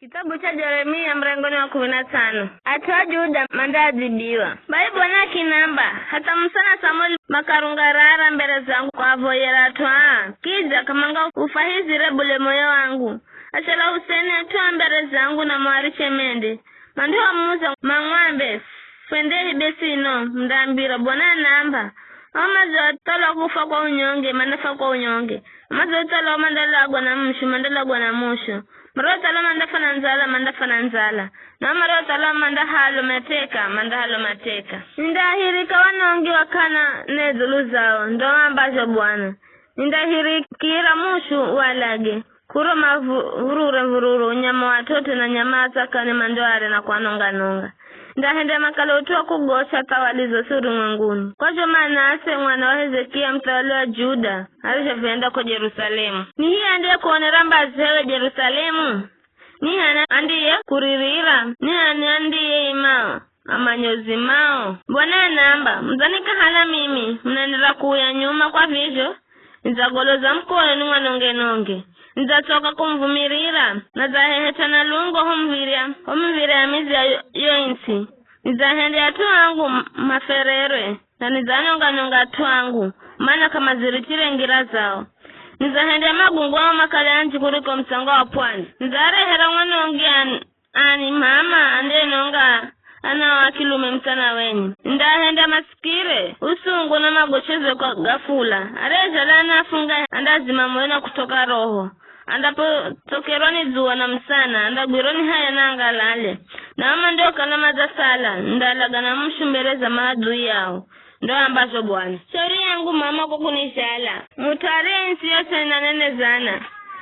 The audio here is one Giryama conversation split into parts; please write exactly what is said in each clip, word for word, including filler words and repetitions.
Kitabu cha Jeremia, mrengoni wa kumi na tano. At'u a Juda mandaadhibiwa. Bai Bwana akinamba, hatha Musa na Samueli makarungarara mbere zangu kwavoyera at'u aa, kidza k'amangaufwahizire bule moyo wangu. Achala useni at'u a mbere zangu na muariche mende. Mandihomuza mang'wambe, fwendehi be sino, mundaambira, Bwana anaamba, ao madzothalwa kufwa kwa unyonge, mandafa kwa unyonge. Ao madzothalwa mandalagwa na mushu, mandalagwa na mushu. Marothalwa mandafa na ndzala, mandafa na ndzala. Na ao marothalwa mandahalwa mateka, mandahalwa mateka. Nindaahirika wanongi wa k'ana ne dzulu zao, ndo ambazho Bwana. Nindaahirikira mushu ualage. Kuro mavurure-vurure unyama wa t'ot'o na nyama a tsakani mandoare na kuanonga-nonga. Ndahenda makale ut'u wa kugosha thawali zosi urumwenguni. Kwa zho Manase mwana wa Hezekia muthawali wa Juda arizhovihenda ko Jerusalemu. Ni hia ndiye kuonera mbazi hewe Jerusalemu? Ni h'ani andiye kuririra? Ni h'ani andiye imao amanye uzimao? Bwana anaamba, mudzanikana na mimi, munaenderera kuuya nyuma kwa vizho, nidzagoloza mukono nimwanonge-nonge. Nidzatsoka kumuvumirira, nadzahehetana lungo ho muv̱irya, ho miv̱irya ya midzi ya yo, yo its'i. Nidzahendya at'u angu m-, mafererwe, na nidzanonga-nonga at'u angu, mana k'amadzirichire ngira zao. Nidzahendya magungu ao makale anji kuriko mutsanga wa pwani. Nidzarehera mwanongi an-, ani mama andenonga anao a kilume mutsana wenye. Ndahenda masikire, usungu na magocheze kwa gafula. Arezhala anafunga andazima moyo na kutoka roho. Andapotsokerwa ni dzuwa na musana, andagwirwa ni haya na angalale. Na ao mandiokala madzasala, ndalaga na mushu mbere za maadui ao. Ndo ambazho Bwana. Shauri yangu mama kwa kunizhala. Mut'u ariye its'i yose inanenezana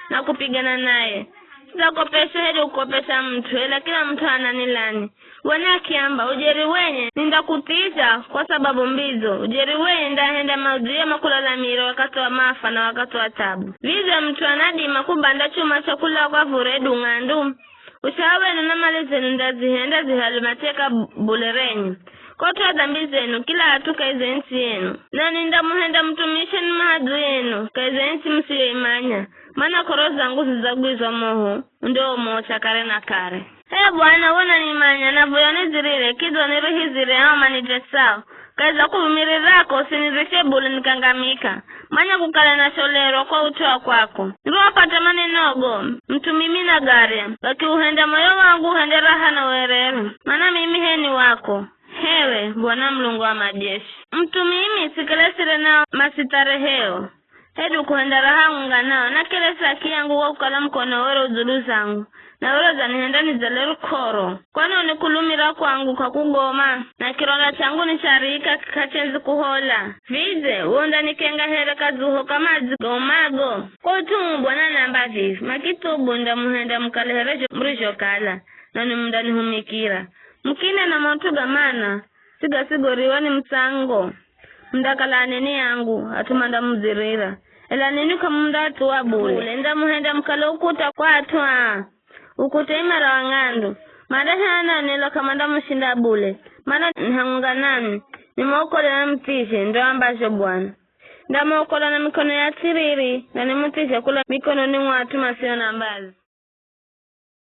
na kupigana naye. Sidzakopesha hedu kukopesha mut'u, ela kila mut'u ananilani. Bwana akiamba, ujeri wenye nindakuthija kwa sababu mbidzo. Ujeri wenye ndahenda maudhui ya makulalamire wakathi wa mafa na wakathi wa thabu. Vidze mut'u anadima kubanda chuma cha kulagwa vure dung'andu? Ushaha wenu na mali zenu ndazihenda zihalwe mateka bu-, bule renye. Kot'o dhambi zenu, kila hat'u kahi za its'i yenu. Na nindamuhenda mutumishe ni maadui enu, kahi za its'i musiyoimanya. Mana k'oro zangu zidzagwizwa moho, undiwomocha kare na kare. Ee Bwana, we unanimanya, na vuya unizirire, kidza unirihizire ao manitesao. Kahi za kuvumirirako, usinirishe bule nikangamika. Manya kukala nasholerwa kwa ut'u wa kwako. Niriwapata manenogo, mut'u mimi nagarya, gakiuhenda moyo wangu uhende raha na uerero. Mana mimi heni wako, hewe, Bwana Mulungu wa majeshi. Mut'u mimi sikelesire nao masithareheo. Hedu kuhenda raha hamwenga nao, nakelesa haki yangu kwa kukala mukono were u dzulu zangu, na were udzanihenda nidzale ruk'oro. Kwani unikulumira kwangu k'akugoma, na kironda changu ni charika k'achenzi kuhola. Vidze, we undanikenga here kadzuho ka madzi gaumago? Kwa ut'u uu Bwana anaamba vivi, makithubu nindamuhenda mukale here zho murizhokala, nanwi mundanihumikira. Mukinena maut'u ga mana, sigasigoriwa ni mutsango. Mundakala aneni angu, at'u mandamudzirira. Ela ninwi k'amundathuwa bule. Nindamuhenda mukale ukuta kwa at'u aa, ukuta imara wa ng'andu. Mandaheana nanwi ela k'amandamushinda bule, mana ni hamwenga nanwi, nimuokole na muthije, ndo ambazho Bwana. Ndamuokola na mikono ya th'iriri, na nimuthije kula mikononi mwa at'u masio na mbazi.